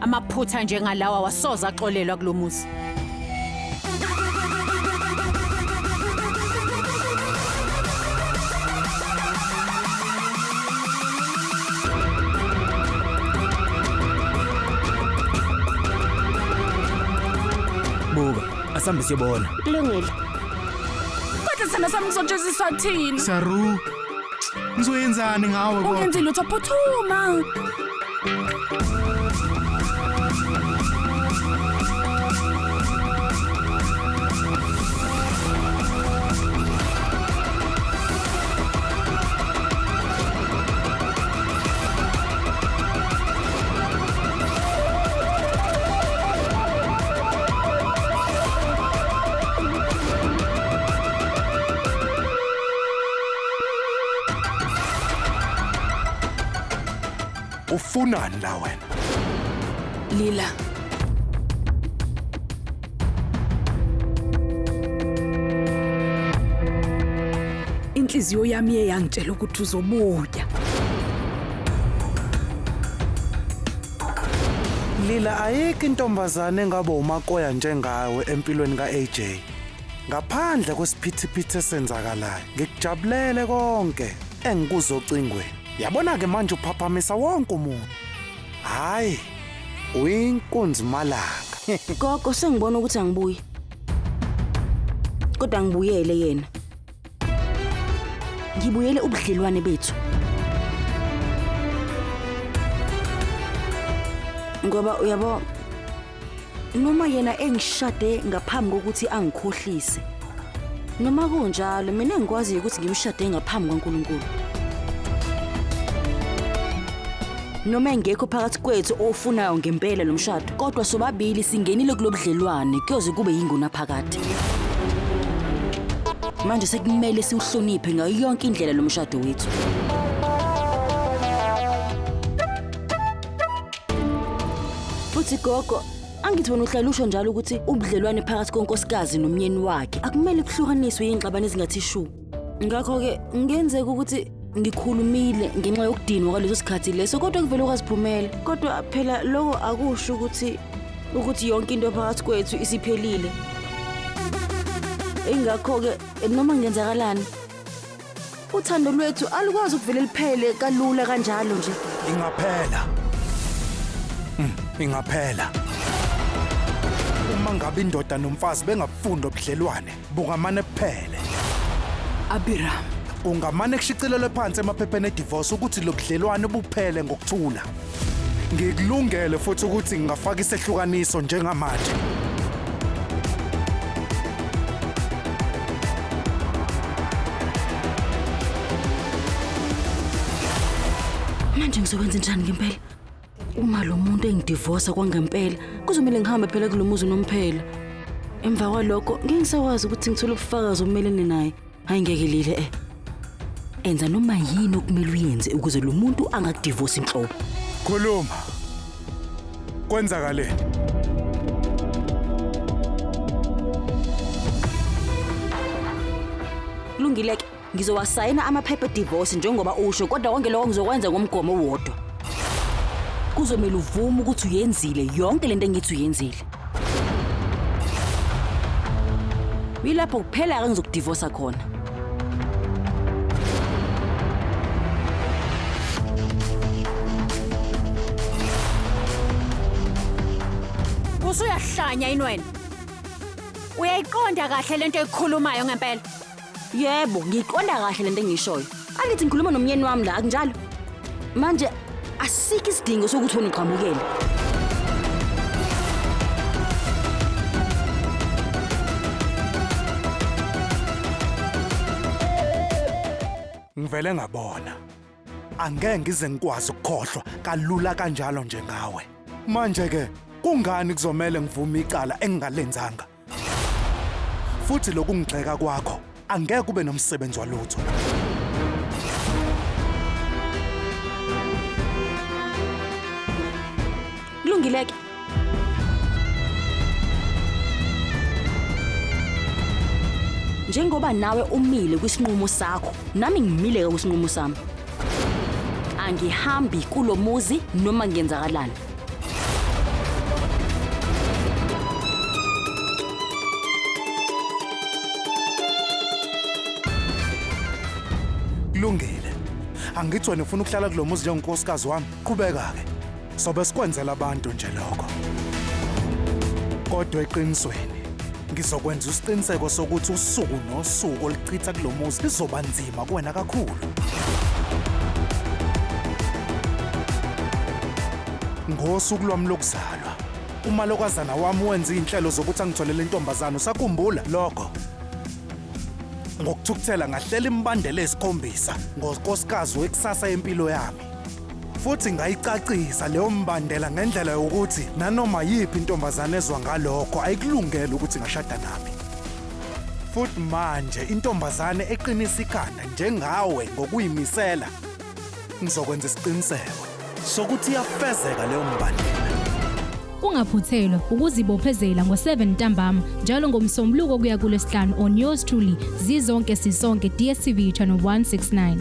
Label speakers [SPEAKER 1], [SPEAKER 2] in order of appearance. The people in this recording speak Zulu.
[SPEAKER 1] Amaphutha njengalawa wasoza axolelwa kulomuzi.
[SPEAKER 2] Buka, asambe siyobona.
[SPEAKER 3] Kulungile.
[SPEAKER 4] Kodwa sithando sami kuzotsheziswa thina.
[SPEAKER 5] Saru. Ngizoyenzani ngawe kodwa?
[SPEAKER 4] Ungenzi lutho phuthuma.
[SPEAKER 6] Ufunani la wena?
[SPEAKER 4] Lila. Inhliziyo yami iye yangitshela ukuthi uzobuya.
[SPEAKER 6] Lila ayikho intombazane engabe umakoya njengawe empilweni kaAJ. Ngaphandle kwesiphithiphithi esenzakalayo, ngikujabulele konke engikuzocingweni. Yabona ke manje uphaphamisa wonke umuntu. Hayi, uyinkunzi malanga.
[SPEAKER 3] Gogo sengibona ukuthi angibuyi. Kodwa ngibuyele yena. Ngibuyele ubudlelwane bethu. Ngoba uyabo noma yena engishade ngaphambi kokuthi angikhohlise. Noma kunjalo mina engikwaziyo ukuthi ngimshade ngaphambi kwaNkulunkulu. Noma engekho phakathi kwethu ofunayo ngempela lo mshado, kodwa sobabili singenile kulobudlelwane kuyoze kube yingunaphakade. Manje sekumele siwuhloniphe ngayo yonke indlela lo mshado wethu. Futhi gogo, angithi wena uhlala usho njalo ukuthi ubudlelwane phakathi konkosikazi nomyeni wakhe akumele kuhlukaniswe yingxabano ezingathi shu. Ngakho-ke ngenzeka ukuthi ngikhulumile ngenxa yokudinwa kwaleso sikhathi leso kodwa kuvele kwaziphumela. Kodwa phela lokho akusho ukuthi yonke into phakathi kwethu isiphelile. Ingakho-ke noma ngenzakalani uthando lwethu alukwazi ukuvele liphele kalula kanjalo nje.
[SPEAKER 6] Ingaphela. Ingaphela. Uma ngabe indoda nomfazi bengabufunda ubudlelwane, bungamane kuphele.
[SPEAKER 4] Abiram.
[SPEAKER 6] Ungamane kushicilelwe phansi emaphepheni edivorce ukuthi lobudlelwane buphele ngokuthula. Ngikulungele futhi ukuthi ngingafaka isehlukaniso njengamanje.
[SPEAKER 3] Manje ngizokwenza njani ngempela? Uma lo muntu engidivorce kwangempela, kuzomele ngihambe phela kulomuzi nomphela. Emva kwalokho ngeke ngisakwazi ukuthi ngithole ubufakazi obumelene naye. Hayi ngeke lile. Enza noma yini okumele uyenze ukuze lo muntu angakudivorce inhlobo.
[SPEAKER 6] Khuluma. Kwenzakaleni?
[SPEAKER 3] Kulungile ke, ngizowasayina amaphepha edivorce njengoba usho, kodwa konke lokho ngizokwenza ngomgomo owodwa. Kuzomele uvume ukuthi uyenzile yonke lento engithi uyenzile. Yilapho kuphela ke ngizokudivorsa khona.
[SPEAKER 1] Usuyahlanya yini wena? Uyayiqonda kahle lento ekhulumayo ngempela?
[SPEAKER 3] Yebo, ngiyiqonda kahle lento engiyishoyo. Angithi ngikhuluma nomyeni wami la, akunjalo? Manje asikho isidingo sokuthi wena uqhamukele.
[SPEAKER 6] Ngivele ngabona. Angeke ngize ngikwazi ukukhohlwa kalula kanjalo nje ngawe. Manje ke kungani kuzomela ngivume icala engingalenzanga? Futhi lokungigxeka kwakho angeke kube nomsebenzi walutho.
[SPEAKER 3] Kulungile ke. Njengoba nawe umile kwisinqumo sakho, nami ngimile ke kwisinqumo sami. Angihambi kulomuzi noma ngenzakalani.
[SPEAKER 6] Kulungile. Angithi wena ufuna ukuhlala kulo muzi njengonkosikazi wami. Qhubeka-ke. Sobe sikwenzela abantu nje lokho. Kodwa eqinisweni ngizokwenza isiqiniseko sokuthi usuku nosuku oluchitha kulo muzi lizoba nzima kuwena kakhulu. Ngosuku lwami lokuzalwa, umalokazana wami wenza iy'nhlelo zokuthi angitholele intombazane. Usakhumbula lokho? Ngokuthukuthela ngahlela imibandela eyisikhombisa ngonkosikazi wekusasa yempilo yami. Futhi ngayicacisa leyo mbandela ngendlela yokuthi nanoma yiphi intombazane ezwa ngalokho ayikulungele ukuthi ingashada nami. Futhi manje intombazane eqinisa ikhanda njengawe ngokuyimisela, ngizokwenza isiqiniseko sokuthi iyafezeka leyo mbandela.
[SPEAKER 7] Ungaphuthelwa ukuzibophezela ngo-7 ntambama njalo ngoMsombuluko kuya kuLwesihlanu on yours truly, Zizonke Sisonke, DStv channel 169.